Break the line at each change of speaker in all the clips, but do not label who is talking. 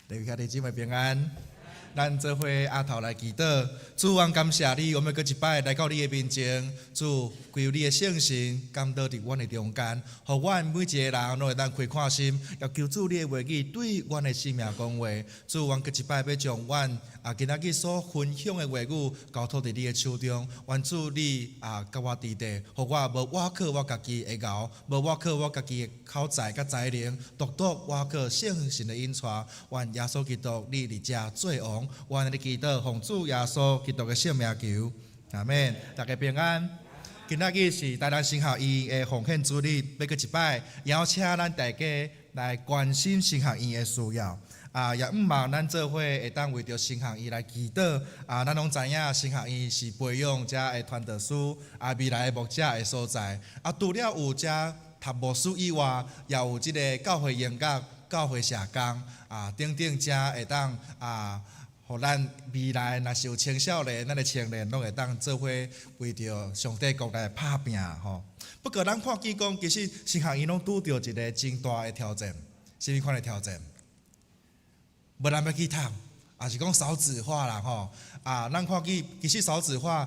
弟兄姊妹平安，咱做伙阿頭來祈禱。主，阮感謝你，我們閣一擺來到你的面前。主，求你的聖神降到佇阮的中間，予阮每一个人攏會當開闊心，也求主你的話語對阮的生命講話。主，阮閣一擺欲將阮今仔日所分享的話語交託佇你的手中。願主你佮我佇地，予我無倚靠我家己的𠢕，無倚靠我家己的口才佮才能，獨獨倚靠聖神的引帶。願耶穌基督你佇遮做王，阮按呢祈禱，奉主耶穌基督的聖名求，阿們。大家平安。今仔日是台南神學院的奉獻主日，欲閣一擺邀請咱大家來關心神學院的需要。也向望咱做伙會當為著神學院來祈禱。咱攏知影神學院是培養遮的傳道師，未來的牧者的所在。除了有遮讀牧師以外，也有這个教會音樂、教會社工等等，遮會當予咱未來若是有青少年，咱的青年攏會當做伙為著上帝國來拍拚吼。不過咱看見講，其實神學院攏拄著一个真大的挑戰，啥物款的挑戰？無人欲去讀，抑是講少子化啦吼。咱看見其實少子化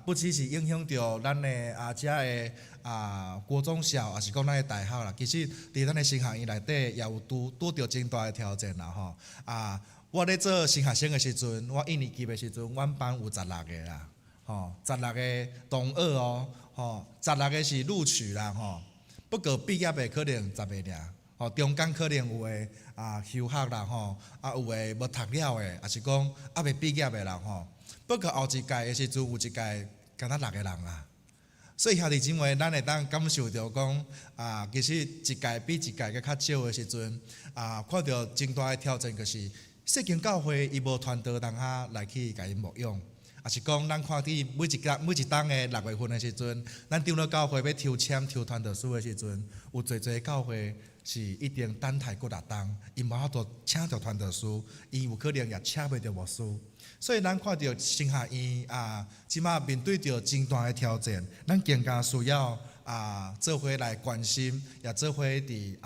不只是影響著咱的遮的國中小，抑是講咱的大學啦。其實佇咱的神學院內底也有拄著真大的挑戰啦吼。我咧做新學生的時陣，我一年級的時陣，阮班有十六个啦，吼，十六个同學哦，吼，十六个是錄取啦，吼，不過畢業的可能十个爾，吼，中間可能有的休學啦，吼，有的無讀了的，抑是講猶未畢業的人吼。不過後一屆的時陣，有一屆敢若六个人啦。所以兄弟姊妹，咱會當感受著講，其實一屆比一屆閣較少的時陣，看著真大的挑戰，就是細間教會伊無傳道人仔來去共𪜶牧養，抑是講咱看佇每一工每一冬的6月份的時陣，咱長老教會欲抽籤抽傳道師的時陣，有濟濟教會是一定等待閣六冬，𪜶無法度請著傳道師，𪜶有可能也請袂著牧師。所以咱看著神學院這馬面對著真大的挑戰，咱更加需要做伙來關心，也做伙佇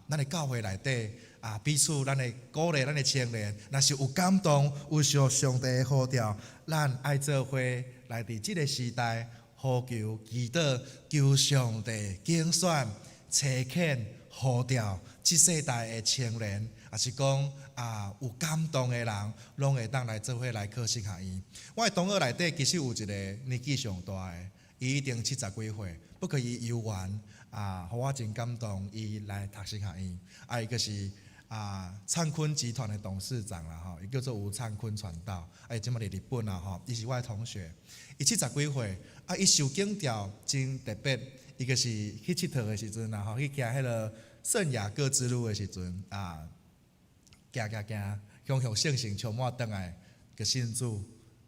咱的教會內底彼此咱會鼓勵咱的青年，若是有感動，有受上帝的呼召，咱愛做伙來佇這个時代呼求祈禱，求上帝揀選、差遣、呼召這世代的青年，抑是講有感動的人，攏會當來做伙來考神學院。我的同學內底其實有一个年紀上大的，伊已經七十幾歲，不過伊猶原予我真感動，伊來讀神學院。伊就是燦坤集團的董事長啦吼，伊叫做吳燦坤傳道，伊這馬佇日本啦吼，伊是我的同學，伊七十幾歲，伊受檢調真特別，伊就是去𨑨迌的時陣啦吼，去行彼个聖雅各之路的時陣行行行，向予聖神充滿轉來，就信主，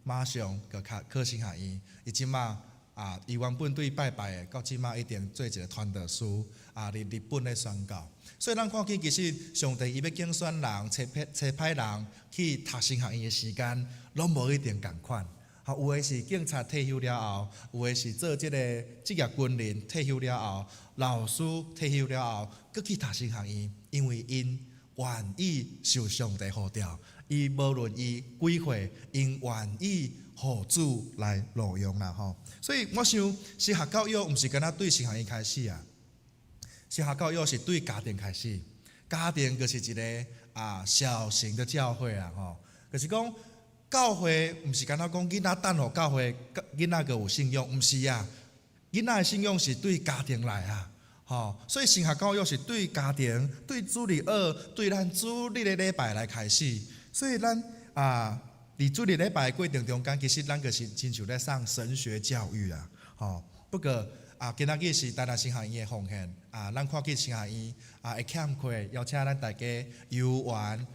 馬上就考考神學院，伊這馬伊原本對拜拜的，到這馬已經做一个傳道師，佇日本咧宣教。所以咱看見其實上帝伊欲揀選人、差派人去讀神學院的時間，攏無一定仝款。有的是警察退休了後，有的是做這个職業軍人退休了後，老師退休了後，閣去讀神學院，因為𪜶願意受上帝呼召，伊無論伊幾歲，𪜶願意予主來路用啦吼。所以我想，神學教育毋是干焦對神學院開始啊，神學教育是對家庭開始，家庭就是一个小型的教會啊吼，就是講教會毋是干焦講囡仔等予教會，囡仔閣有信仰，毋是啊，囡仔的信仰是對家庭來啊，吼，所以神學教育是對家庭、對主日學、對咱主日的禮拜來開始，所以咱佇主日禮拜的過程中間，其實咱就是親像咧上神學教育啊，吼。不過今仔日是台南神學院的奉獻，咱看見神學院會欠缺，邀請咱大家猶原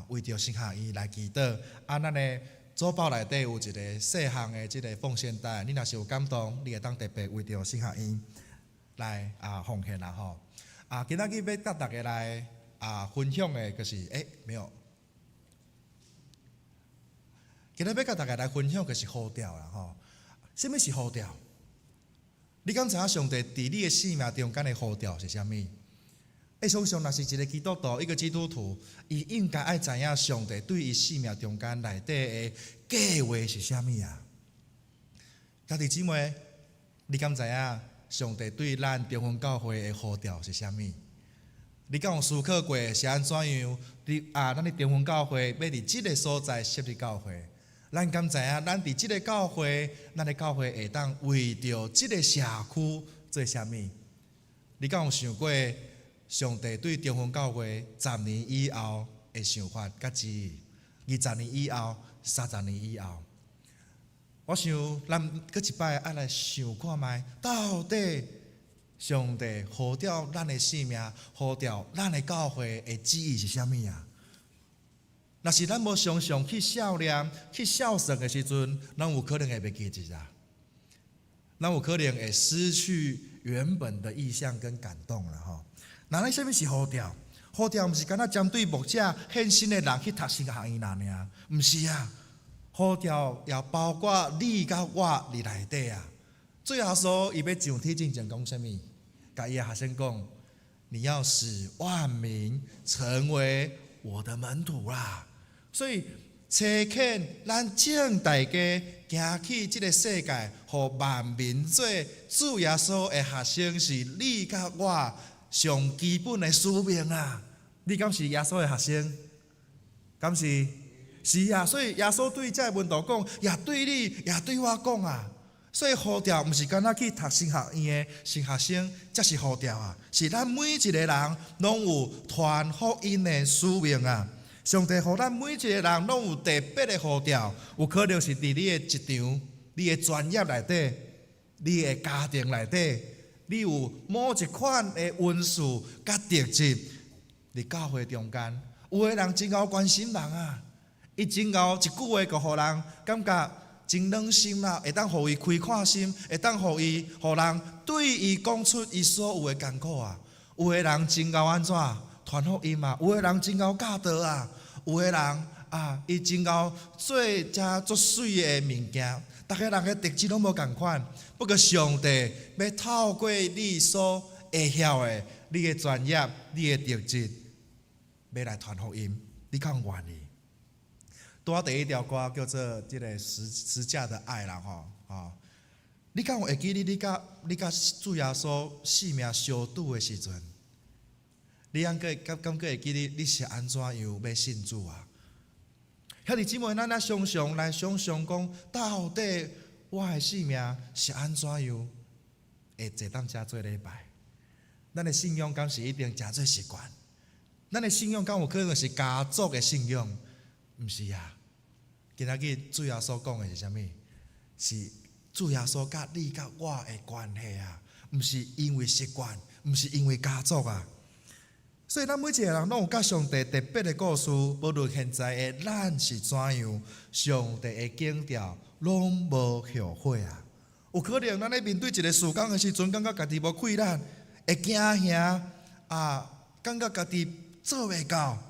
為著神學院來祈禱。咱的主報內底有一个細項的這个奉獻袋，你若是有感動，你會當特別為著神學院來奉獻啦吼。今仔日欲佮大家來分享的，就是沒有。今日欲佮大家來分享的是呼召啦吼。啥物是呼召？你敢知影上帝佇你的生命中間的呼召是啥物？會想像若是一个基督徒，一个基督徒，伊應該愛知影上帝對伊生命中間內底的計劃是啥物啊？兄弟姊妹，你敢知影上帝對咱中分教會的呼召是啥物？你敢有思考過是按怎樣？佇啊，咱的中分教會欲佇這个所在設立教會，咱敢知影？咱佇這个教會，咱的教會會當為著這个社區做啥物？你敢有想過上帝對中分教會10年以後的想法佮旨意？20年以後、30年以後，我想咱閣一擺愛來想看覓，到底上帝呼召咱的生命，呼召咱的教會的旨意是啥物啊？若是咱無常常去數念、去數算的時陣，咱有可能會袂記得啊。咱有可能會失去原本的異象跟感動了吼。那咱啥物是呼召？呼召毋是干焦針對牧者獻身的人去讀神學院爾，毋是啊。呼召也包括你佮我佇內底啊。主耶穌伊欲上天進前講啥物？共伊的學生講：你要使萬民成為我的門徒啦。所以，差遣咱眾大家行去這个世界，予萬民做主耶穌的學生，是你佮我上基本的使命啊！你敢是耶穌的學生？敢是？是啊！所以耶穌對這个門徒講，也對你，也對我講啊！所以呼召毋是干焦去讀神學院的神學生，才是呼召啊！是咱每一個人攏有傳福音的使命啊！上帝予咱每一個人攏有特別的呼召，有可能是佇你的職場、你的專業內底、你的家庭內底，你有某一款的恩賜佮特質，佇教會中間，有的人真𠢕關心人啊，伊真𠢕一句話就予人感覺真暖心啦，會當予伊開闊心，會當予伊予人對伊講出伊所有的艱苦啊。有的人真𠢕按怎傳福音啊，有的人真𠢕教導啊，有的人啊，伊真𠢕做遮足媠的物件，逐个人的特質攏無仝款。不過上帝欲透過你所會曉的，你的專業、你的特質，欲來傳福音，你敢願意？拄仔第一條歌叫做這个十架的愛啦吼，吼！你敢有會記得你佮主耶穌性命相拄的時陣？你猶閣敢閣會記得你是按怎樣欲信主啊？兄弟姊妹，咱若常常來想想講，到底我的性命是按怎樣會坐佇遮做禮拜？咱的信仰敢是一定誠做習慣？咱的信仰敢有可能是家族的信仰？毋是啊！今仔日主耶穌講的是啥物？是主耶穌佮你佮我的關係啊！毋是因為習慣，毋是因為家族啊！所以咱每一個人攏有佮上帝特別的故事，無論現在的咱是怎樣，上帝的警調攏無後悔啊！有可能咱咧面對一个事工的時陣，感覺家己無氣力，會驚嚇啊，感覺家己做袂到。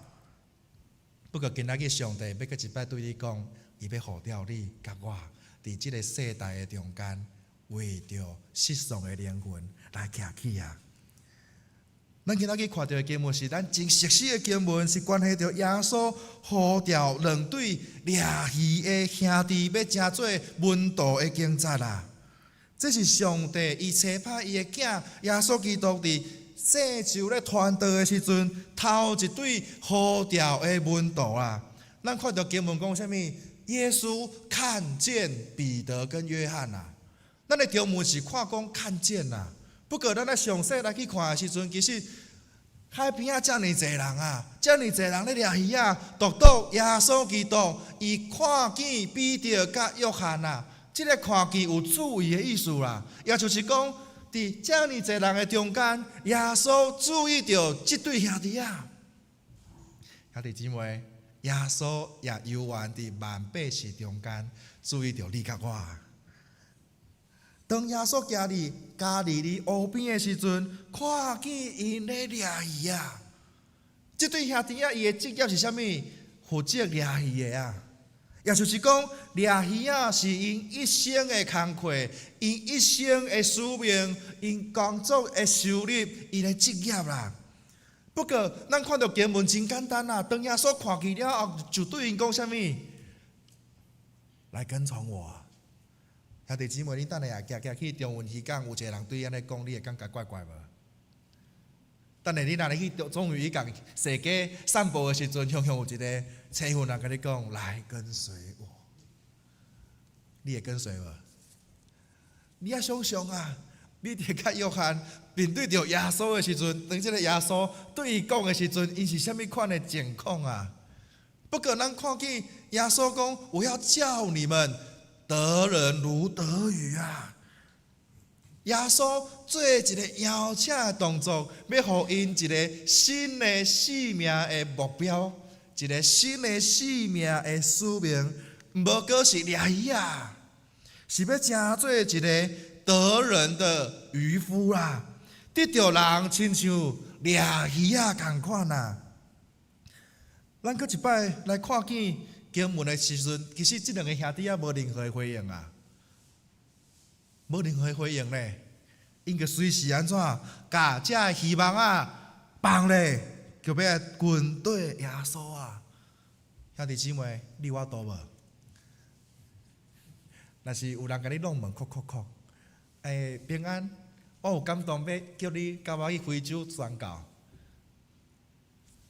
不過今仔日上帝欲閣一擺對你講，伊欲呼召你佮我，佇這个世代的中間，為著失喪的靈魂來徛起啊！咱今仔日看著的經文是咱真熟悉的經文，是關係著耶穌呼召兩對掠魚的兄弟，欲成做門徒的經節啦。這是上帝伊差派伊的囝耶穌基督佇世上咧傳道的時陣，頭一對呼召的門徒啊。咱看著經文講啥物？耶穌看見彼得跟約翰啊。咱的中文是看講看見啊。不過，咱來詳細來去看的時陣，其實海邊仔遮爾濟人啊，遮爾濟人咧掠魚仔，獨獨耶穌基督，伊看見彼得佮約翰啊，這个看見有注意的意思啦，也就是講，佇遮爾濟人的中間，耶穌注意著這對兄弟仔。兄弟姊妹，耶穌也猶原佇萬百姓中間注意著你佮我。當耶穌行佇加利利湖邊的時陣，看見𪜶咧掠魚啊！這對兄弟仔伊的職業是啥物？負責掠魚的啊！也就是講，掠魚仔是𪜶一生的工課，𪜶一生的使命，𪜶工作的收入，𪜶的職業啦。不過，咱看著經文真簡單啊！當耶穌看見了後，就對𪜶講啥物？來跟從我啊！兄弟姊妹，你等下行行去中崙漁港，有一個人對你按呢講，你會感覺怪怪無？等下你若咧去中崙漁港踅街散步的時陣，雄雄有一个青雲人共你講，來跟隨我，你會跟隨無？你愛想像啊，彼得佮約翰面對著耶穌的時陣，當這个耶穌對伊講的時陣，𪜶是啥物款的情況啊？不過咱看見耶穌講：我要叫你們得人如得魚啊！耶穌做一个邀請的動作，欲予𪜶一个新的生命的目標，一个新的生命的使命，無閣是掠魚啊，是欲成做一个得人的漁夫啦，得著人親像掠魚仔仝款啊！咱閣一擺來看見經文的時陣，其實這兩个兄弟仔無任何的回應啊，無任何的回應咧，𪜶就隨時按怎，共這漁網仔放咧，就欲來跟綴耶穌啊！兄弟姊妹，你有法度無？若是有人共你弄門，叩叩叩，欸，平安，我有感動欲叫你佮我去非洲宣教，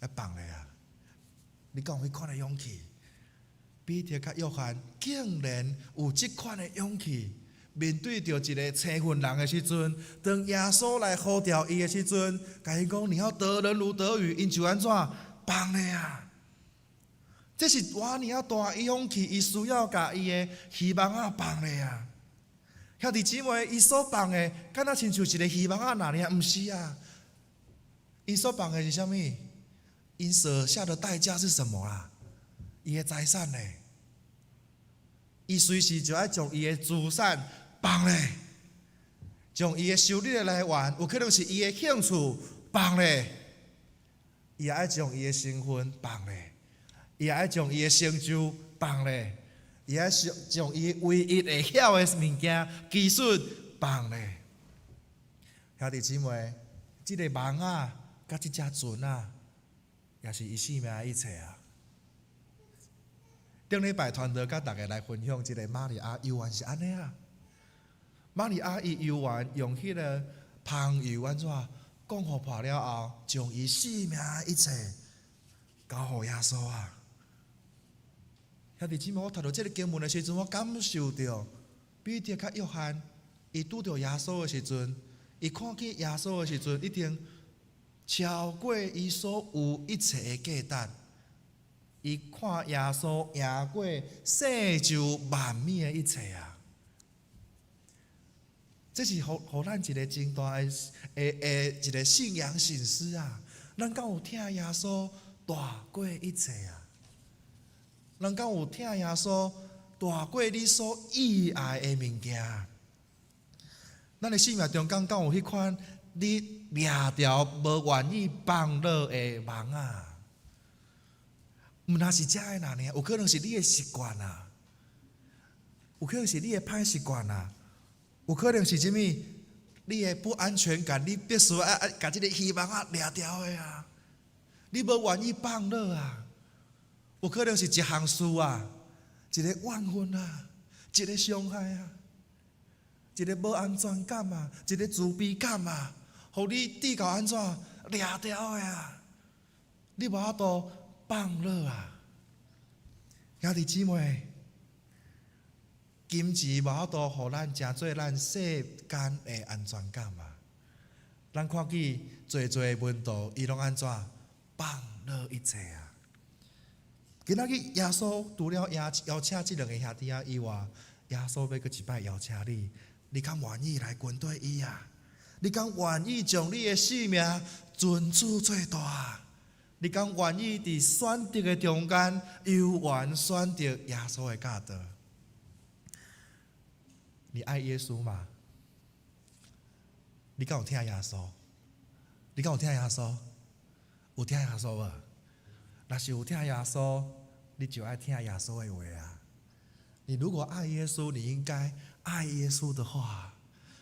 愛放咧啊！你敢有彼款的勇氣？彼得佮約翰竟然有這款的勇氣，面對著一个青雲人的時陣，當耶穌來呼召伊的時陣，共伊講你要得人如得魚，𪜶就按怎放咧啊？這是偌爾仔大的勇氣，伊需要共伊的漁網仔放咧啊！兄弟姊妹，伊所放的，敢若親像一个漁網仔爾爾，毋是啊！伊所放的是啥物？𪜶捨下的代價是什麼啊？伊的財產呢？伊隨時就愛將伊的資產放咧，將伊的收入的來源，有可能是伊的興趣放咧，伊也愛將伊的身份放咧，伊也愛將伊的成就放咧，伊愛將伊唯一會曉的物件技術放咧。兄弟姊妹，這个網仔佮這隻船仔，也是伊生命的一切啊！頂禮拜團隊佮大家來分享這个瑪利亞猶原是按呢啊。瑪利亞伊猶原用彼个香油按怎講予破了後，將伊生命的一切交予耶穌啊！兄弟姊妹，我讀著這个經文的時陣，我感受著彼得佮約翰，伊拄著耶穌的時陣，伊看見耶穌的時陣，一定超過伊所有一切的價值。伊看耶穌贏過世上萬物的一切啊！這是予予咱一个真大的的的一个信仰省思啊！咱敢有疼耶穌大過一切啊？咱敢有疼耶穌大過你所意愛的物件？咱的生命中間敢有彼款你掠牢無願意放落的網仔？毋但是這个爾，有可能是你的習慣啊，有可能是你的歹習慣啊，有可能是啥物？你的不安全感，你必須愛愛共這个漁網仔掠牢的啊！你無願意放落啊！有可能是一項事啊，一个怨恨啊，一个傷害啊，一个無安全感啊，一个自卑感啊，予你至到按怎掠牢的啊！你無法度放落啊！兄弟姊妹，金錢無法度予咱成做咱世間的安全感啊！咱看見濟濟的門徒，伊攏按怎放落一切啊！今仔日耶穌除了邀邀請這兩个兄弟仔以外，耶穌欲閣一擺邀請你，你敢願意來跟綴伊啊？你敢願意將你的生命尊主做大？你敢願意佇選擇的中間，猶原選擇耶穌的教導？你愛耶穌嗎？你敢有疼耶穌？你敢有疼耶穌？有疼耶穌無？若是有疼耶穌，你就愛聽耶穌的話啊！你如果愛耶穌，你應該愛耶穌的話。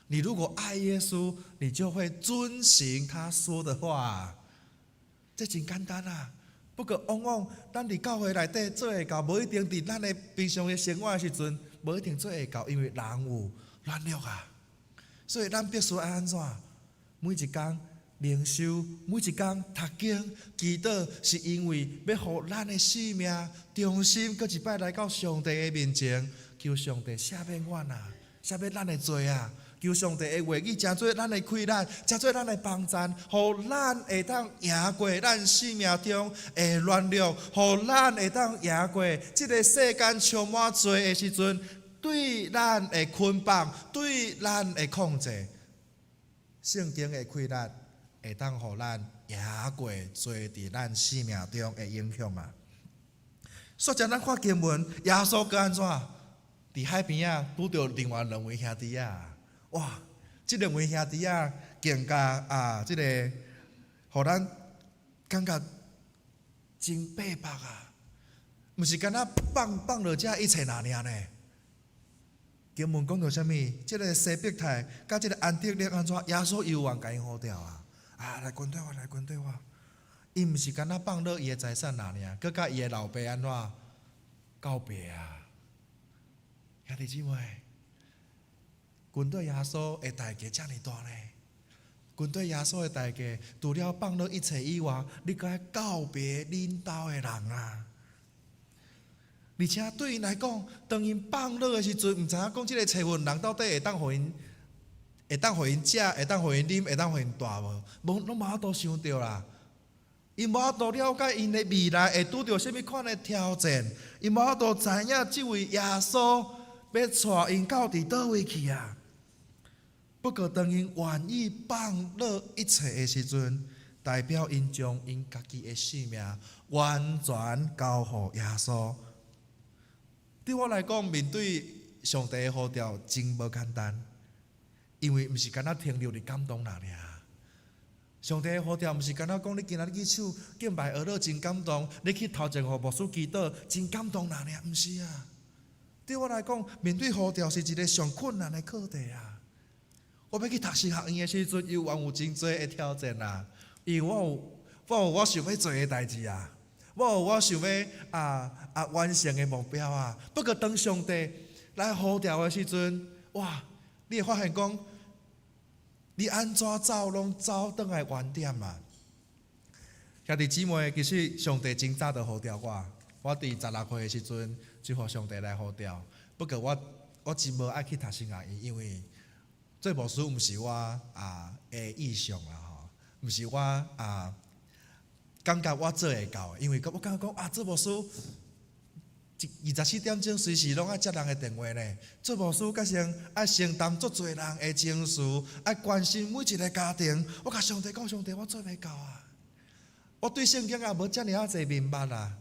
你如果愛耶穌，你就會遵行他說的話。這真簡單啊！不過往往咱佇教會內底做會到，無一定佇咱的平常的生活的時陣，無一定做會到，因為人有軟弱啊。所以咱必須愛按怎？每一工靈修，每一工讀經、祈禱，是因為欲予咱的生命重新閣一擺來到上帝的面前，求上帝赦免阮啊，赦免咱的罪啊！求上帝的話語成做咱的氣力，成做咱的幫贊，予咱會當贏過咱生命中的軟弱，予咱會當贏過這个世間充滿罪的時陣，對咱的捆綁，對咱的控制。聖經的氣力會當予咱贏過罪佇咱生命中的影響啊！所以，咱看經文，耶穌閣按怎？佇海邊仔拄著另外兩位兄弟仔。哇！這兩位兄弟仔更加啊，這個予咱感覺真佩服啊！毋是干焦放放落這一切爾爾呢？經文講著啥物？這个西庇太佮這个安德烈按怎？耶穌猶原共𪜶呼召啊！啊，來跟綴我，來跟綴我。伊毋是干焦放落伊的財產爾爾，閣佮伊的老爸按怎告別啊？兄弟姊妹，跟綴耶穌的代價遮爾大呢？跟綴耶穌的代價，除了放落一切以外，你閣愛告別恁兜的人啊！而且對𪜶來講，當𪜶放落的時陣，毋知影講這个冊份人到底會當予𪜶食，會當予𪜶啉，會當予𪜶蹛無？無，攏無法度想著啦。𪜶無法度了解𪜶的未來會拄著啥物款的挑戰，𪜶無法度知影這位耶穌欲帶𪜶到佇佗位去啊！不過，當𪜶願意放落一切的時陣，代表𪜶將𪜶家己的性命完全交予耶穌。對我來講，面對上帝的呼召真無簡單，因為毋是干焦停留佇感動爾爾。上帝的呼召毋是干焦講你今仔日去唱敬拜歌真感動，你去頭前予牧師祈禱真感動爾爾，毋是啊。對我來講，面對呼召是一个上困難的課題啊。我欲去讀神學院的時陣，猶原有真濟的挑戰啊！因為我有我想欲做的代誌啊，我有我想欲完成的目標啊。不過當上帝來呼召的時陣，哇！你會發現講，你按怎走攏走轉來原點啊！兄弟姊妹，其實上帝真早就呼召我，我佇16歲的時陣就予上帝來呼召。不過我真無愛去讀神學院，因為做牧師毋是我的意向啦吼，毋是我感覺我做會到的，因為我感覺講啊，做牧師24點鐘隨時攏愛接人的電話呢。做牧師閣先愛承擔足濟人的情緒，愛關心每一个家庭。我共上帝講，上帝，我做袂到啊！我對聖經也無遮爾仔濟明白啊，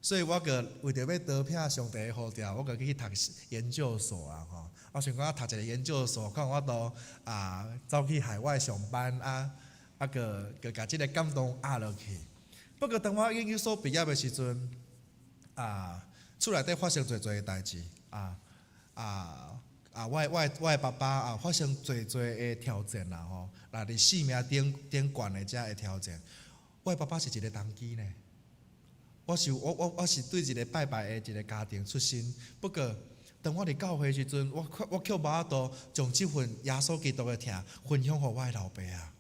所以我閣為著欲逃避上帝的呼召，我閣去讀研究所啊吼。我想講讀一个研究所，看有法度走去海外上班啊，閣閣共這个感動壓落去。不過當我研究所畢業的時陣，厝內底發生濟濟的代誌，我的爸爸發生濟濟的挑戰啦吼，若佇生命頂頂懸的遮的挑戰。我的爸爸是一个童乩呢，我是對一个拜拜的一个家庭出身，不過當我佇教會時陣，我卻無法度將這份耶穌基督的疼分享予我的老爸啊。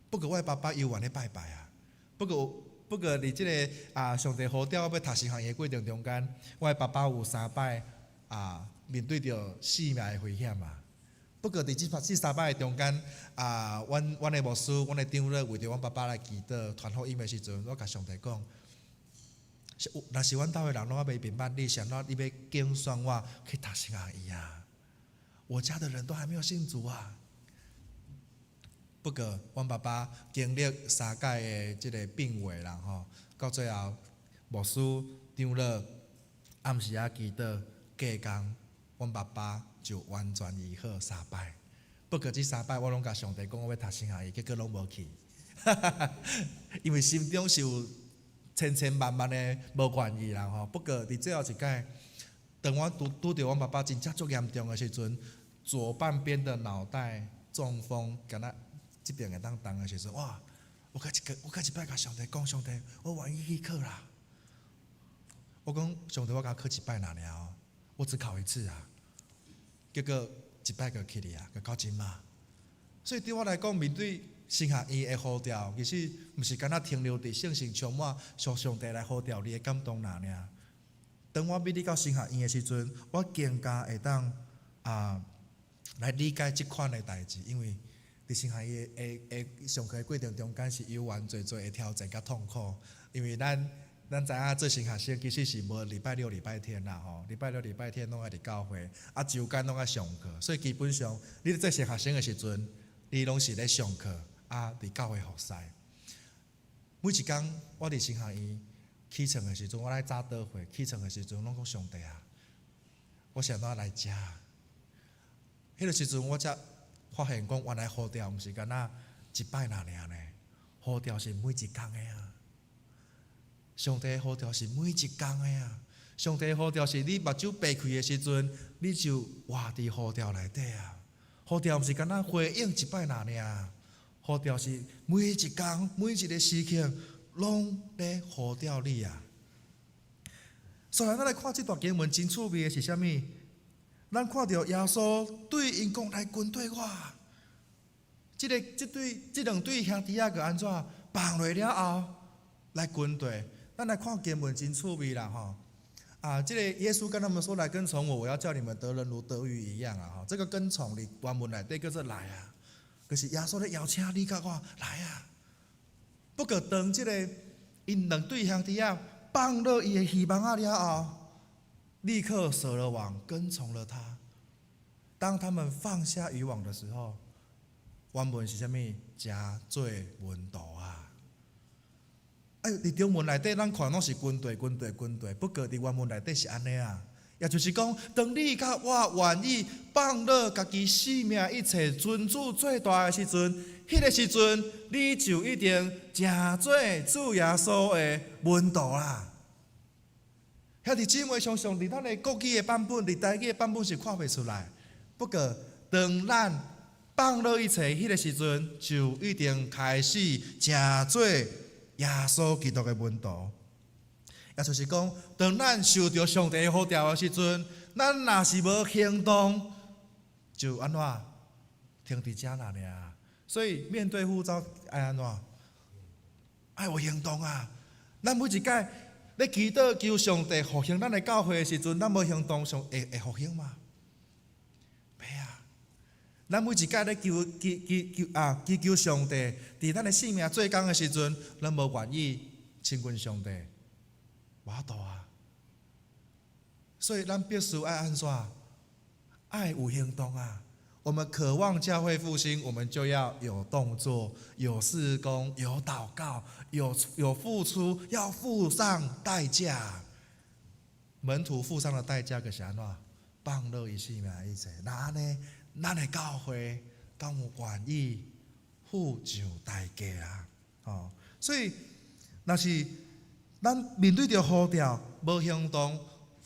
不過我的爸爸猶原咧拜拜啊。不過佇這个上帝呼召我欲讀神學院的過程中間，我的爸爸有三擺面對著生命的危險啊。不過佇這三擺的中間，阮的牧師、阮的長老為著阮爸爸來祈禱、傳福音的時陣，我共上帝講：若是阮兜的人攏猶未明白你，是按怎你欲揀選我去讀神學院啊？我家的人都還沒有信主啊。不過，阮爸爸經歷三擺的這个病危啦吼，到最後牧師、長老暗時仔祈禱，隔工，阮爸爸就完全醫好三擺。不過這三擺我攏共上帝講我欲讀神學院，結果攏無去，因為心中是有千千萬萬的無願意啦吼。不過佇最後一擺，當我拄拄著阮爸爸真正足嚴重的時陣，左半邊的腦袋中風，敢若這邊會當動的時陣，哇！我閣一個，我閣一擺共上帝講，上帝，我願意去考啦。我講上帝，我共考一擺爾爾，我只考一次啊。結果一擺就去了啊，就到這馬。所以對我來講，面對神學院的呼召，其實毋是干焦停留佇聖神充滿，上上帝來呼召你的感動爾爾。當我面對到神學院的時陣，我更加會當啊來理解這款的代誌，因為佇神學院的的上課的過程中間是猶原濟濟的挑戰佮痛苦，因為咱知影做神學生其實是無禮拜六、禮拜天啦吼，禮拜六、禮拜天攏愛佇教會，啊週間攏愛上課，所以基本上你咧做神學生的時陣，你攏是咧上課，啊佇教會服侍。每一工我佇神學院起床的時陣，我來早禱會，起床的時陣攏講上帝啊，我是按怎來遮？彼個時陣我才發現講，原來呼召毋是干焦一擺爾爾呢，呼召是每一工的啊。上帝呼召是每一工的啊！上帝呼召是你目睭擘開的時陣，你就活佇呼召內底啊！呼召毋是干焦回應一擺爾爾，呼召是每一工每一個時刻攏咧呼召你啊！所以咱來看這段經文真趣味的是啥物？咱看著耶穌對𪜶講來跟綴我，這個這對這兩對兄弟仔閣按怎放落了後來跟綴？咱來看經文真趣味啦吼！啊，這個耶穌跟他們說：“來跟從我，我要叫你們得人如得魚一樣啊！”吼，這個跟從佇原文內底叫做來啊，就是耶穌咧邀請你佮我來啊。不過當這個𪜶兩對兄弟仔放落伊的漁網仔了後，立刻捨了網跟從了他。當他們放下漁網的時候，原文是啥物？成做門徒啊！哎，佇中文內底，咱看攏是跟綴、跟綴、跟綴。不過佇原文內底是按呢啊，也就是講，當你佮我願意放落家己性命一切，尊主做大的時陣，彼個時陣，你就一定成做主耶穌的門徒啦。兄弟姊妹，常常佇咱的國語的版本，佇台語的版本是看袂出來。不過，當咱放落一切，彼個時陣，就一定開始成做耶穌基督的門徒。也就是講，當咱受著上帝呼召的時陣，咱若是無行動，就按怎停佇遮爾爾。所以面對呼召，愛按怎？愛有行動啊！咱每一擺咧祈禱求上帝復興咱的教會的時陣，咱無行動，上會會復興嗎？袂啊！咱每一擺咧求求求求啊，祈求上帝，佇咱的性命做工的時陣，咱無願意親近上帝，無法度啊！所以咱必須愛按怎？愛有行動啊！我們渴望教會復興，我們就要有動作、有事工、有禱告、有付出，要付上代價。門徒付上的代價就是按怎？放落伊性命一切，那按呢？咱的教會敢有願意付上代價啊？哦，所以若是咱面對著呼召無行動，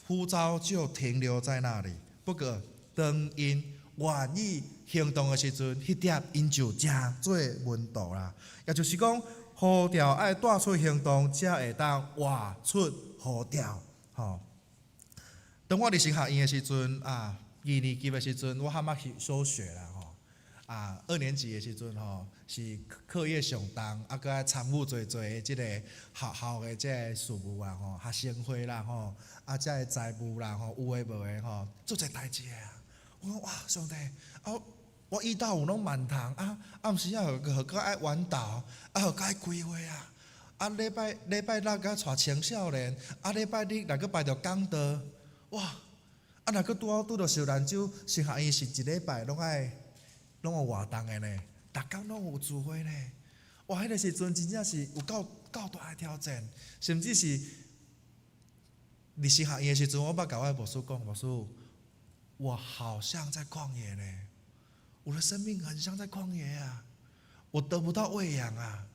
呼召就停留在那裡。不過當𪜶願意行動的時陣，彼點𪜶就成做門徒啦。也就是講，呼召愛帶出行動，才會當活出呼召。吼，當我佇神學院的時陣啊，二年級的時陣，我還嘛去休學啦吼。啊，二年級的時陣吼，是課業上重，啊，閣愛參與濟濟的這個學校的這個事務啊吼，學生會啦吼，啊，這個財務啦吼，有的無的吼，足濟代誌的啊。我講哇，上帝，啊，我一到五攏滿堂啊，暗時啊，閣愛晚禱，啊，閣愛開會啊，啊，禮拜六閣帶青少年，啊，禮拜日若閣排著講道，哇！啊，若閣拄好拄著小蘭州神學院是一禮拜攏愛攏有活動的呢，逐工攏有聚會呢。哇，彼個時陣真正是有夠夠大的挑戰，甚至是佇神學院的時陣，我捌共我的牧師講，牧師，我好像在曠野呢，我的生命很像在曠野啊，我得不到餵養啊，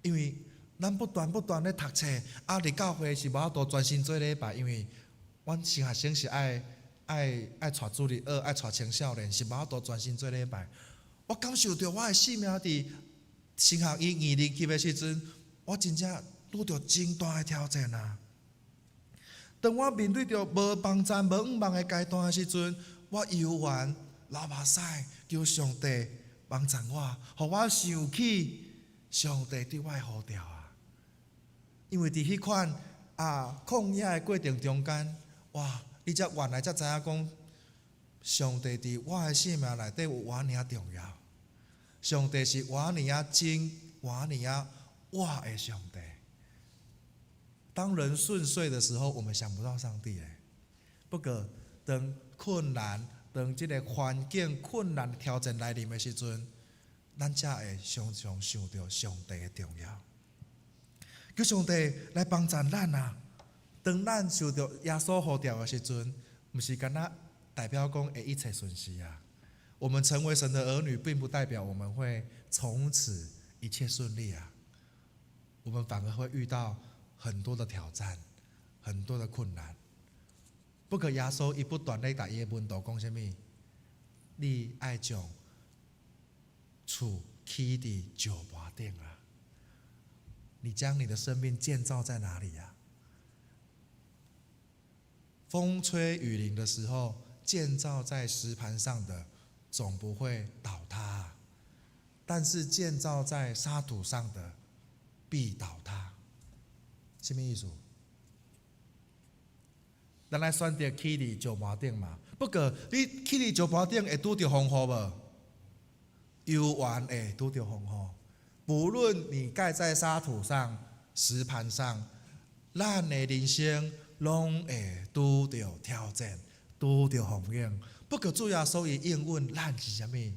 因為咱不斷不斷咧讀冊，啊，佇教會是無法度專心做禮拜，因為阮神學生是愛愛愛帶主日學，愛帶青少年，是無法度專心做禮拜。我感受著我的生命佇神學院二年級的時陣，我真正拄著真大的挑戰啊！當我面對著無幫贊、無向望的階段的時陣，我猶原流目屎，求上帝幫贊我，予我想起上帝對我的呼召啊！因為佇彼款曠野的過程中間，哇！你才原來才知影講，上帝佇我的生命內底有偌爾重要。上帝是偌爾真、偌爾活的上帝。當人順遂的時候，我們想不到上帝欸。不過，當困難、當這個環境困難挑戰來臨的時陣，咱才會常常想著上帝的重要。求上帝來幫助咱啊！當咱受著耶穌呼召的時陣，毋是干焦代表講會一切順遂啊。我們成為神的兒女，並不代表我們會從此一切順利啊。我們反而會遇到很多的挑戰，很多的困難。不過耶穌伊不斷咧共伊的門徒講啥物？你愛將厝起佇石盤頂啊！你將你的生命建造在哪裡呀？風吹雨淋的時候，建造在石盤上的總不會倒塌，但是建造在沙土上的必倒塌。什麼意思？咱來選擇起佇石盤頂嘛。不過你起佇石盤頂會拄著風雨無？猶原會拄著風雨。無論你蓋在沙土上、石盤上，咱的人生攏會拄著挑戰、拄著風雨。不過主耶穌伊應允咱是啥物？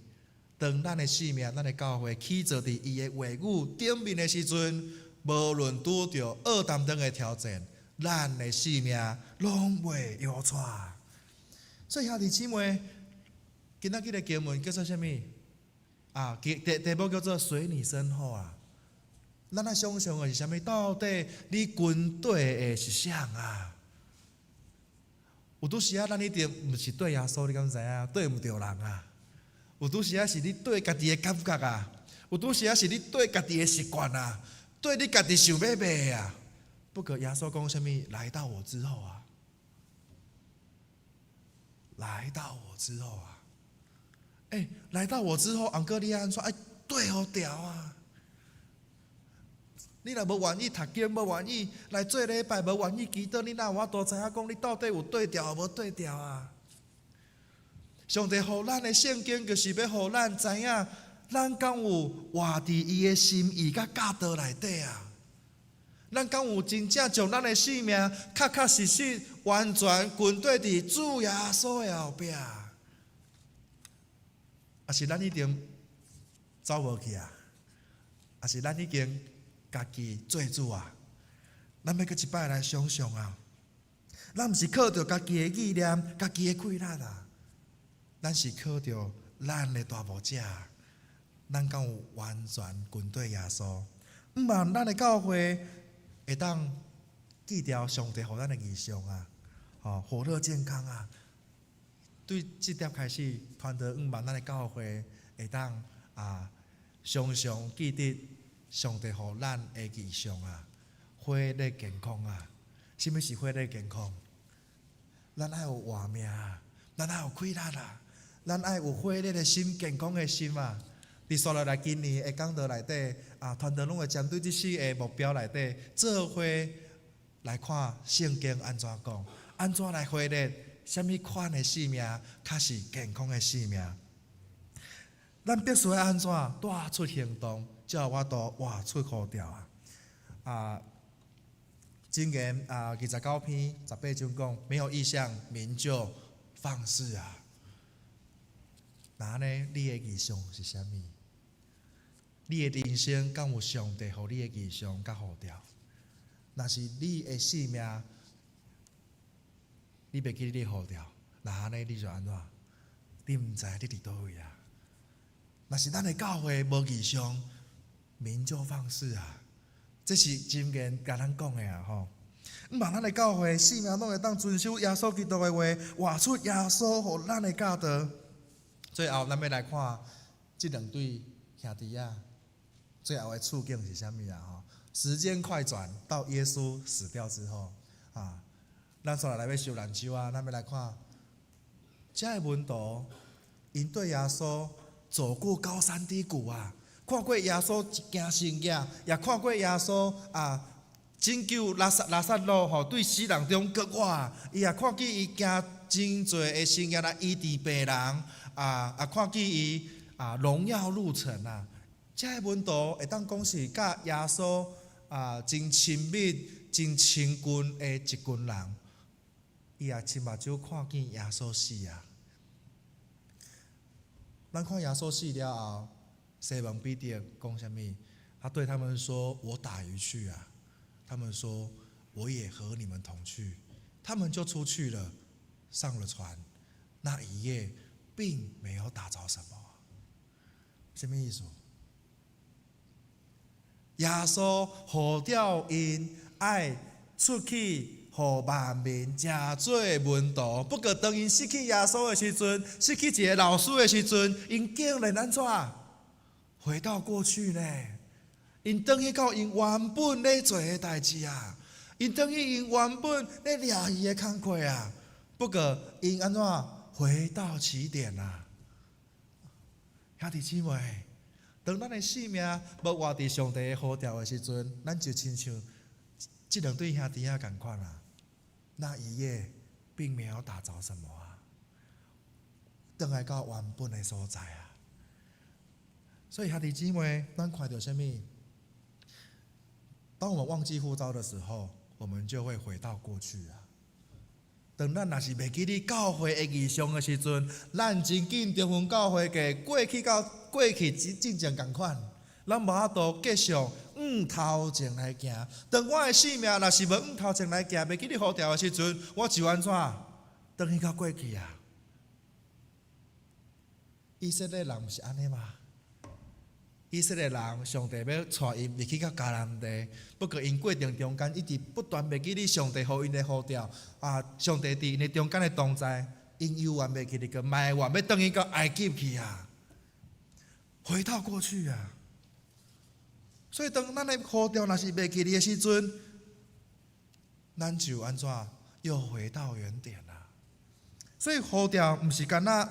當咱的生命、咱的教會起造佇伊的話語頂面的時陣，無論拄著惡當當的挑戰，咱的生命攏袂搖掣。所以兄弟姊妹，今仔日的經文叫做啥物？題目叫做“隨你身後”啊。咱愛想像的是啥物？到底你跟綴的是啥啊？有拄時仔，咱一定毋是綴耶穌，你敢知影？綴毋著人啊！有拄時仔是你綴家己的感覺啊！有拄時仔是你綴家己的習慣啊！綴你家己想欲欲啊！不過耶穌講啥物？來到我之後啊！來到我之後啊！欸，來到我之後，毋過你按怎？愛對予牢啊！你若無願意讀經，無願意來做禮拜，無願意祈禱，你哪有法度知影講你到底有對牢無對牢啊？上帝予咱的聖經，就是欲予咱知影，咱敢有活佇伊的心意佮教導內底啊？咱敢有真正將咱的生命確確實實完全跟綴佇主耶穌的後壁？抑是咱已經走無去啊？抑是咱已經家己做主啊？咱欲閣一擺來想想啊！咱毋是靠著家己的意念、家己的氣力啊，咱是靠著咱的大牧者。咱敢有完全跟綴耶穌？向望咱的教會會當記牢上帝予咱的異象啊！吼，火熱健康啊！對這點開始，團隊向望咱的教會會當常常記得上帝予咱的異象啊，火熱健康啊！啥物是火熱健康？咱愛有活命啊，咱愛有氣力啊，咱愛有火熱的心、健康的心啊！佇紲落來今年的講道內底啊，團隊攏會針對這四个目標內底做伙來看聖經按怎講，按怎來火熱，啥物款的生命較是健康的生命？咱必須愛按怎帶出行動，才有法度活出呼召啊！箴言29篇18章講，沒有異象，民就放肆啊！那呢，你的異象是啥物？你的人生敢有上帝予你的異象佮呼召？若是你的生命，你袂記得你呼召，那按呢你就按怎？你毋知你佇佗位啊？若是咱的教會無異象，民就放肆啊！這是箴言共咱講的啊吼。向望咱的教會生命攏會當遵守耶穌基督的話，活出耶穌予咱的教導。最後，咱欲來看這兩對兄弟仔。最後的處境是啥物啊？吼，時間快轉到耶穌死掉之後，啊，咱煞來欲收難手啊，咱欲來看，遮的門徒，𪜶對耶穌走過高山低谷啊，看過耶穌行神蹟，也看過耶穌啊拯救拉撒路吼，對死人中復活，伊也看見伊行真濟的神蹟來醫治病人，啊啊看見伊啊榮耀入城啊，遮的門徒會當講是佮耶穌啊真親密、真親近的一群人，伊也親目睭看見耶穌死啊。咱看耶穌死了後，西門彼得講啥物？他對他們說：“我打魚去啊。”他們說：“我也和你們同去。”他們就出去了，上了船。那一夜並沒有打著什麼。什麼意思？耶穌呼召𪜶愛出去，予萬民成做門徒。不過當𪜶失去耶穌的時陣，失去一个老師的時陣，𪜶竟然按怎？回到過去呢？𪜶轉去到𪜶原本咧做的代誌啊！𪜶轉去𪜶原本咧掠魚的工課啊！不過𪜶按怎回到起點啊？兄弟姊妹，當咱的性命無活佇上帝的呼召的時陣，咱就親像這兩對兄弟仔仝款啊！那一夜並沒有打著什麼啊，轉來到原本的所在啊！所以兄弟姊妹，咱看著啥物？當我們忘記呼召的時候，我們就會回到過去啊。當咱若是袂記得教會的異象的時陣，咱真緊中分教會嘅過去佮過去進前仝款，咱無法度繼續向頭前來行。當我的性命若是無向頭前來行，袂記得呼召的時陣，我就按怎？轉去到過去啊！以色列人毋是按呢嗎？以色列人，上帝欲帶𪜶入去到迦南地，不過𪜶過程中間一直不斷袂記得上帝予𪜶的呼召，啊，上帝佇𪜶的中間的同在，𪜶猶原袂記得，閣埋怨欲轉去到埃及去啊，回到過去啊。所以當咱的呼召若是袂記得的時陣，咱就按怎又回到原點啊。所以呼召毋是干焦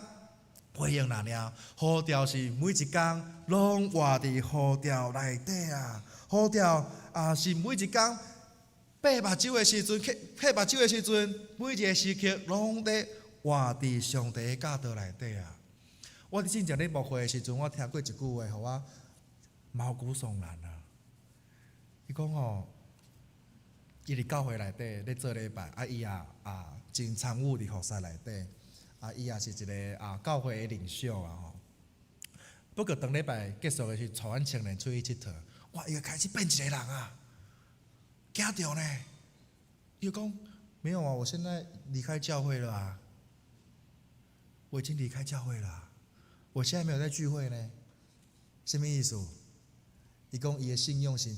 回應爾爾，呼召是每一工攏活佇呼召內底啊！呼召啊是每一工閉目睭的時陣，閉目睭的時陣，每一个時刻攏佇活佇上帝的教導內底啊！我佇進前咧牧會的時陣，我聽過一句話，予我毛骨悚然啊！伊講吼，伊佇教會內底咧做禮拜，啊伊也啊真參與佇服侍內底。啊，伊也是一个啊教會的領袖啊吼。不過當禮拜結束的時，帶阮青年出去𨑨迌，哇！伊就開始變一个人啊，驚著呢。伊就講沒有啊，我現在離開教會了啊，我已經離開教會了，我現在沒有在聚會呢。什麼意思？伊講伊的信用是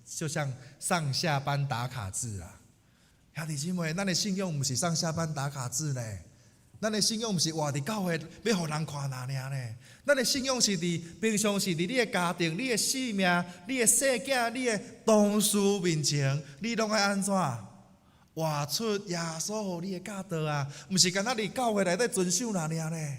就像上下班打卡制啊。兄弟姊妹，咱的信用毋是上下班打卡制呢。咱的信仰毋是活佇教會欲予人看爾爾呢。咱的信仰是佇平常時佇你的家庭、你的性命、你的細囝、你的同事面前，你攏愛按怎活出耶穌予你的教導啊？毋是干焦佇教會內底遵守爾爾呢？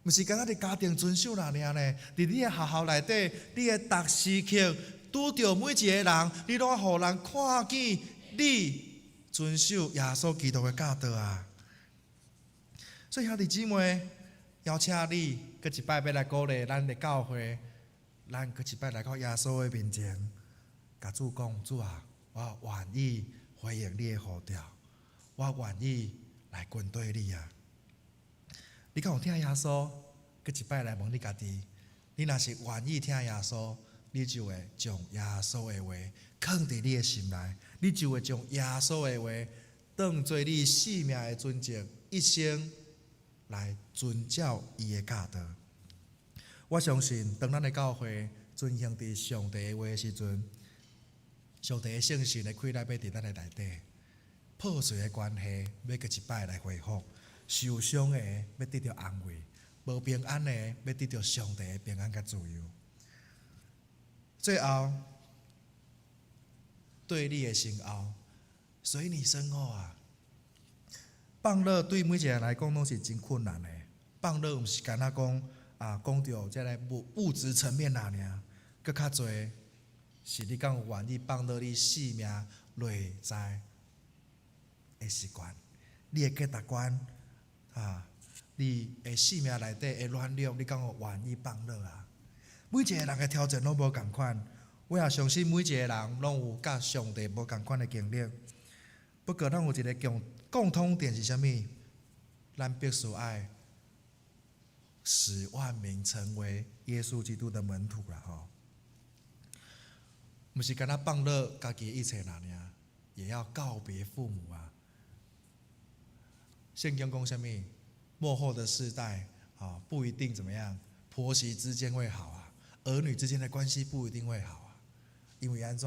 毋是干焦佇家庭遵守爾爾呢？佇你的學校內底，你的逐時刻拄著每一个人，你攏愛予人看見你遵守耶穌基督的教導啊！所以兄弟姊妹，邀請你閣一擺欲來鼓勵咱的教會，咱閣一擺來到耶穌的面前，共主講：主啊，我願意回應你的呼召，我願意來跟隨你啊！你敢有疼耶穌？閣一擺來問你家己，你若是願意疼耶穌，你就會將耶穌的話囥佇你的心內，你就會將耶穌的話當做你性命的準則，一生來遵照伊的教導。我相信，當咱的教會遵行佇上帝的話的時陣，上帝的聖神的氣力欲佇咱的內底，破碎的關係欲閣一擺來恢復，受傷的欲得著安慰，無平安的欲得著上帝的平安佮自由。最後，對你的身後，隨你身後啊！放落對每一個人來講攏是真困難的。放落毋是干焦講啊，講著這个物質層面爾爾，閣較濟是你敢有願意放落你性命內在的習慣，你的價值觀啊，你的性命內底的軟弱，你敢有願意放落啊？每一個人的挑戰攏無仝款，我也相信每一個人攏有佮上帝無仝款的經歷。不過，咱有一個共通點是啥物？咱必須愛使萬民成為耶穌基督的門徒啦！吼，毋是干焦放落家己一切爾爾，也要告別父母啊。聖經講啥物？末後的世代啊，不一定怎麼樣，婆媳之間會好啊，兒女之間的關係不一定會好啊，因為按怎？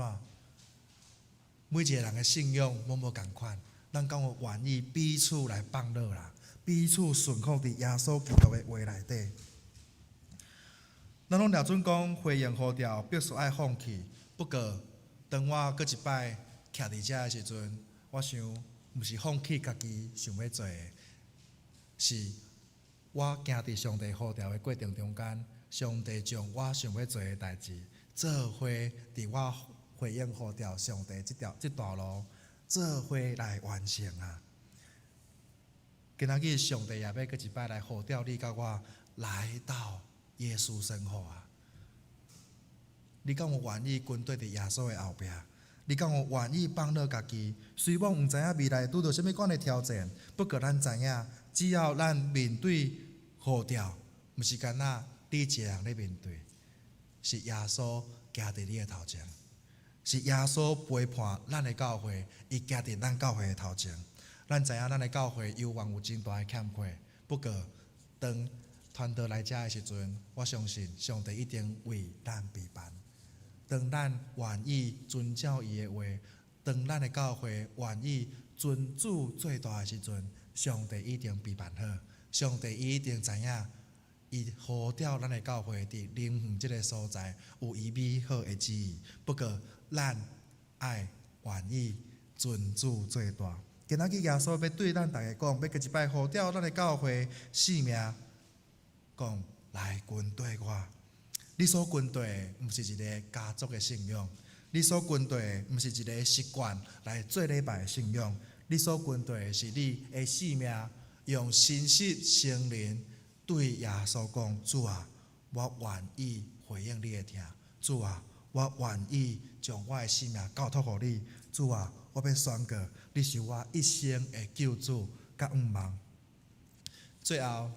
每一個人的信仰攏無仝款，咱敢有願意彼此來放落啦，彼此順服佇耶穌基督的話內底。咱攏掠準講回應呼召必須愛放棄，不過當我閣一擺徛佇遮的時陣，我想毋是放棄家己想欲做的，是我行佇上帝呼召的過程中間，上帝將我想欲做的代誌做伙佇我回應呼召上帝這條這段路做伙來完成啊！今仔日上帝也欲閣一擺來呼召你佮我來到耶穌身後啊！你敢有願意跟綴佇耶穌的後壁？你敢有願意放落家己？雖罔毋知影未來拄著啥物款的挑戰，不過咱知影，只要咱面對呼召，毋是干焦你一個人咧面對，是耶穌行佇你的頭前，是耶穌陪伴咱的教會，伊行佇咱教會的頭前。咱知影咱的教會猶原有真大的欠缺，不過當傳道來遮的時陣，我相信上帝一定為咱備辦。當咱願意遵照伊的話，當咱的教會願意尊主做大的時陣，上帝一定備辦好。上帝伊一定知影，伊呼召咱的教會佇林園這个所在有伊美好的旨意。不過，咱愛願意尊主做大。今仔日耶穌欲對咱逐家講，欲閣一擺呼召咱的教會性命，講來跟綴我。你所跟綴的，毋是一个家族的信仰；你所跟綴的，毋是一个習慣來做禮拜的信仰。你所跟綴的是你的性命，用誠實承認對耶穌講：主啊，我願意回應你的疼。主啊，我願意將我的性命交託予你。主啊，我欲宣告，你是我一生的救主佮向望。最後，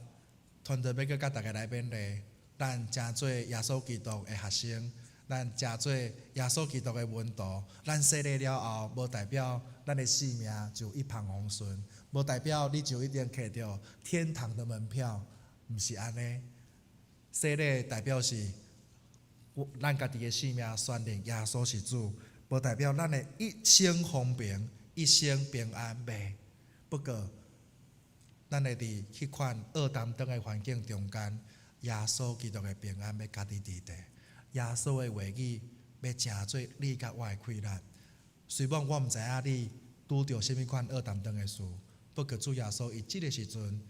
團隊欲閣佮大家來勉勵，咱成做耶穌基督的學生，咱成做耶穌基督的門徒。咱洗禮了後，無代表咱的性命就一帆風順，無代表你就一定摕著天堂的門票，毋是按呢。洗禮代表是，咱家己的性命宣認耶穌是主，無代表咱的一生豐平、一生平安袂。不過，咱會佇彼款僫擔當的環境中間，耶穌基督的平安欲佮你佇佇，耶穌的話語欲成做你佮我的氣力。雖罔我毋知影你拄著啥物款僫擔當的事，不過主耶穌伊這个時陣，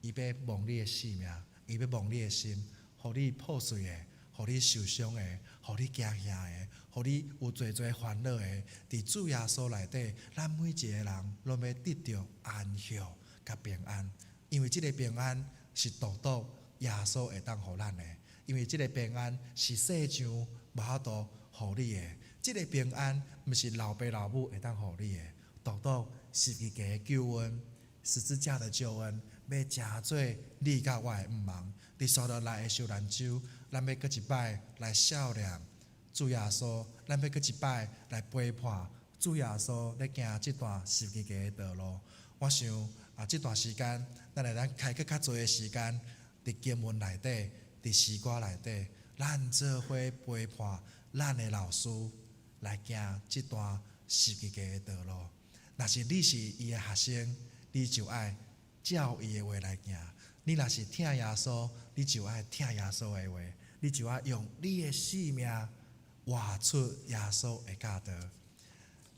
伊欲摸你的性命，伊欲摸你的心，予你破碎的，予你受傷的，予你驚嚇的，予你有濟濟煩惱的，佇主耶穌內底，咱每一個人攏欲得著安息佮平安，因為這个平安是獨獨耶穌會當予咱的，因為這个平安是世上無法度予你的，這个平安毋是老爸老母會當予你的，獨獨十字架的救恩，十字架的救恩，欲成做你佮我的向望。佇紲落來的受難週，咱欲閣一擺來數念主耶穌，咱欲閣一擺來陪伴主耶穌咧行這段十字架的道路。我想啊，這段時間，咱會當開閣較濟的時間，佇經文內底，佇詩歌內底，咱做伙陪伴咱的老師來行這段十字架的道路。若是你是伊的學生，你就愛照伊的話來行。你若是疼耶穌，你就愛聽耶穌的話，你就愛用你的性命活出耶穌的教導。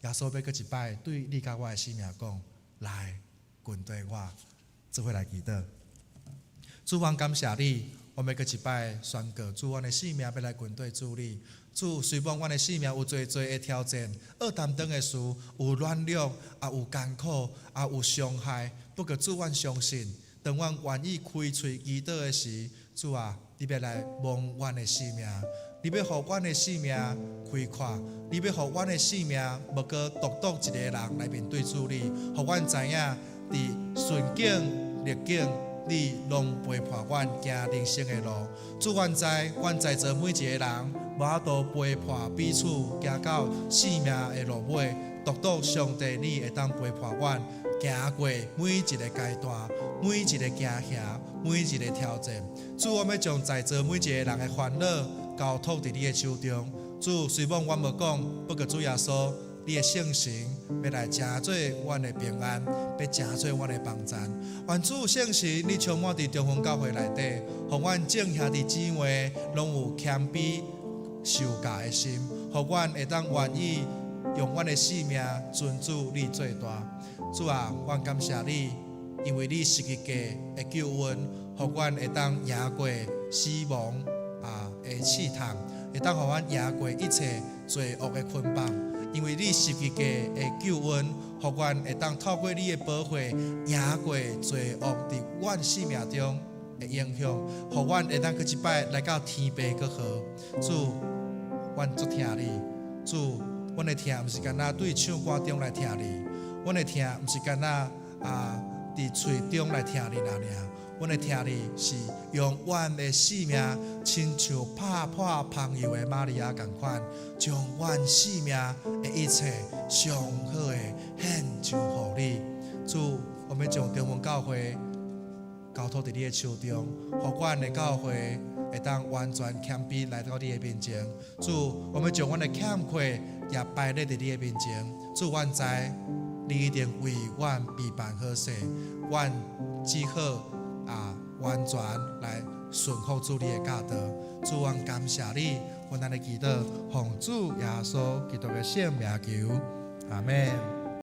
耶穌欲閣一擺對你佮我的生命講：來，跟隨我，做伙來祈禱。主，阮感謝你，我欲閣一擺宣告，主，阮的生命欲來跟隨主你。主，雖罔阮的生命有濟濟的挑戰，愛擔當的事，有軟弱，也有艱苦，也有傷害。不過主，阮相信，當阮願意開喙祈禱的時，主啊，你欲來摸阮的生命，你欲予阮的生命開闊，你欲予阮的生命無閣獨獨一个人來面對主你，予阮知影佇順境逆境，你攏陪伴阮行人生的路。主，阮知，阮在座每一个人無法度陪伴彼此行到生命的路尾，獨獨上帝你會當陪伴阮行過每一个階段，每一个驚嚇，每一个挑戰。主，我欲將在座每一個人的煩惱交託佇你的手中。主，雖罔阮無講，不過主耶穌，你的聖神欲來成做阮的平安，欲成做阮的幫贊。願主聖神，你充滿佇中興教會內底，予阮眾兄弟姊妹攏有謙卑受教的心，予阮會當願意用阮的生命尊主你做大。主啊，阮感謝你，因為你十字架的救恩，予阮會當贏過死亡的試探，會當予阮贏過一切罪惡的捆綁。因為你十字架的救恩，予阮會當透過你的寶血贏過罪惡佇阮生命中的影響，予阮會當閣一擺來到天父閣好。主，阮足疼你。主，阮的疼毋是干焦對唱歌中來疼你，阮的疼毋是干焦佇喙中來疼你爾爾。阮的疼你是用阮的生命，親像拍破香油的瑪利亞仝款，將阮生命的一切上好的獻上予你。主，我欲將中興教會交託佇你的手中，予阮的教會會當完全謙卑來到你的面前。主，我欲將阮的欠缺也擺列佇你的面前。主，阮知你一定為阮備辦好勢，阮只好完全來順服主你的教導。主，阮感謝你，阮按呢祈禱，奉主耶穌基督的聖名求，阿們。